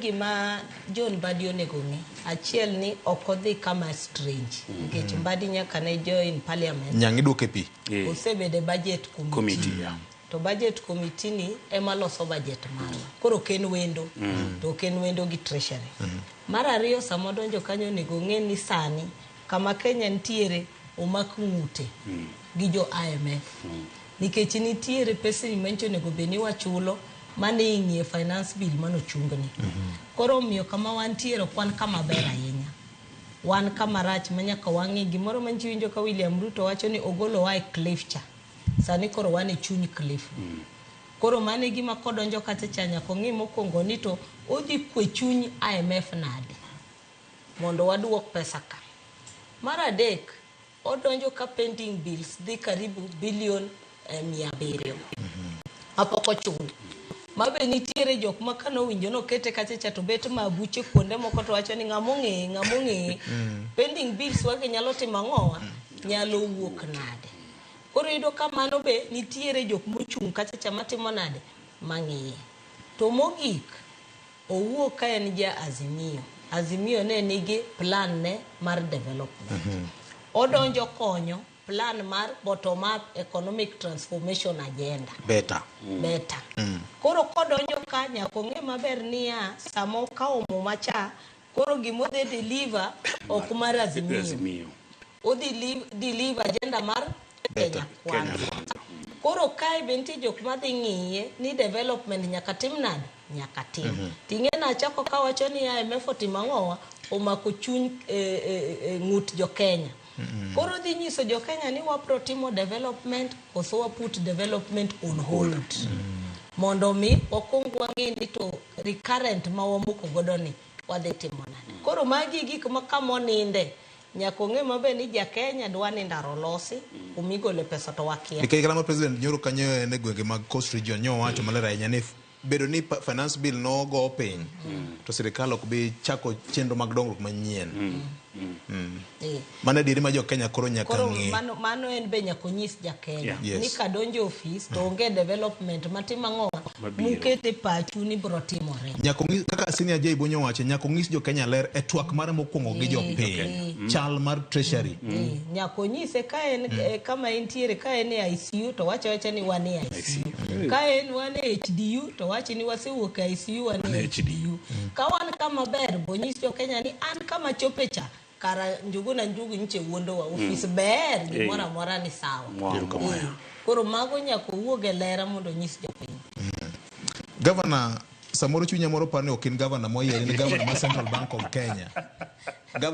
gima John Mbadi onego ng'e, achiel ni ok odhi kama strange nikech Mbadi nyaka ne join parliament Nyang' iduoke pi. Osebedo e budget committee. Committee, yeah. To budget committee ni ema loso budget marwa. Koro ok en wendo, to ok en wendo gi treasury. Mar ariyo, sama odonjo kanyo onego ong'e ni sani kama Kenya nitiere omak ng'ute gi jo IMF. Nikech nitiere pesni manyicho onego bed ni wachulo mane ing'iye finance bill manochungni. Koro omiyo kama wantiere ok wan kama ber ahinya. Wan kama rach ma nyaka wang'i gimoro manyicho iwinjo ka William Ruto wacho ni ogolowa e cliff cha. Sani koro wan e chuny cliff. Koro mano e gima kodonjo kacha cha nyaka ong'i mokwongo ni to odhi kwe chuny IMF nade mondo waduok pesa ka. Mar adek, odonjo ka pending bills dhi karibu billion 700 mapok ochul. Ma be nitiere jok ma kanowinjo nokete kacha cha to bet mabuche kuonde moko to wacho ni ng'ama ong'eye, ng'ama ong'eye. Pending bills wagi nyalo timo ang'owa? Nyalo wuok nade? Koro iyudo ka mano be nitiere jok mochung' kacha cha matimo nade? Mang'iye. To mogik, owuok ka en ja Azimio. Azimio ne nigi plan ne mar development. Odonjo konyo plan mar bottom up economic transformation agenda. Better. Better. Koro kodonjo ka nyaka ong'e maber niya sama okawo muma cha koro gimodhi deliver ok mar Azimio. Azimio. Odhi deliver agenda mar Kenya Kenya Kwanza. Kwanza. Koro kae be nitie jok madhi ng'iye ni development nyaka tim nade? Nyaka tim. Ting'e nachako kawacho ni IMF otimo ang'owa? Omako chuny ng'ut jo Kenya. Koro dhi nyiso jo Kenya ni wabro timo development koso wa put development on hold. Mondo mi wakwong wang'e ni to recurrent ma wamoko godo ni wadhi timo nade. Koro magi gik ma kamoninde nyaka ong'e maber ni ja Kenya dwa ni ndara olosi kumigole pesa to wakia. Nikech kata ma president nyoro kanyo en e gwenge mag Coast Region nyo owacho maler ahinya ni bedo ni finance bill nogo piny to sirikal ok bi chako chenro mag dongruok manyien. Mano adieri ma jo Kenya koro nyaka Koro ng'e. mano en be nyaka onyis ja Kenya ni kadonjo e ofis to onge development matimo ang'owa Mabiro. mukete pachu ni bro timore. Nyaka ong'is kaka senior Jay Bonyo wacho nyaka ong'is jo Kenya ler e twak mare mokwongo gi jopiny chal mar treasury. Nyaka onyise ka en kama entiere ka en e ICU to wacho awacha ni wan e ICU. Ka en wan e HDU to wachi ni wasewuok e ICU wan e HDU. Ka wan kama ber bonyis jo Kenya ni an kama chope cha kara Njuguna Njugu nyiche wuondowa ofis ber gimoro amora ni sawa. Koro mago nyaka owuog e lera mondo onyis jopiny. Governor samoro chunya moro paro ni ok in governor moyier in governor mar Central Bank of Kenya.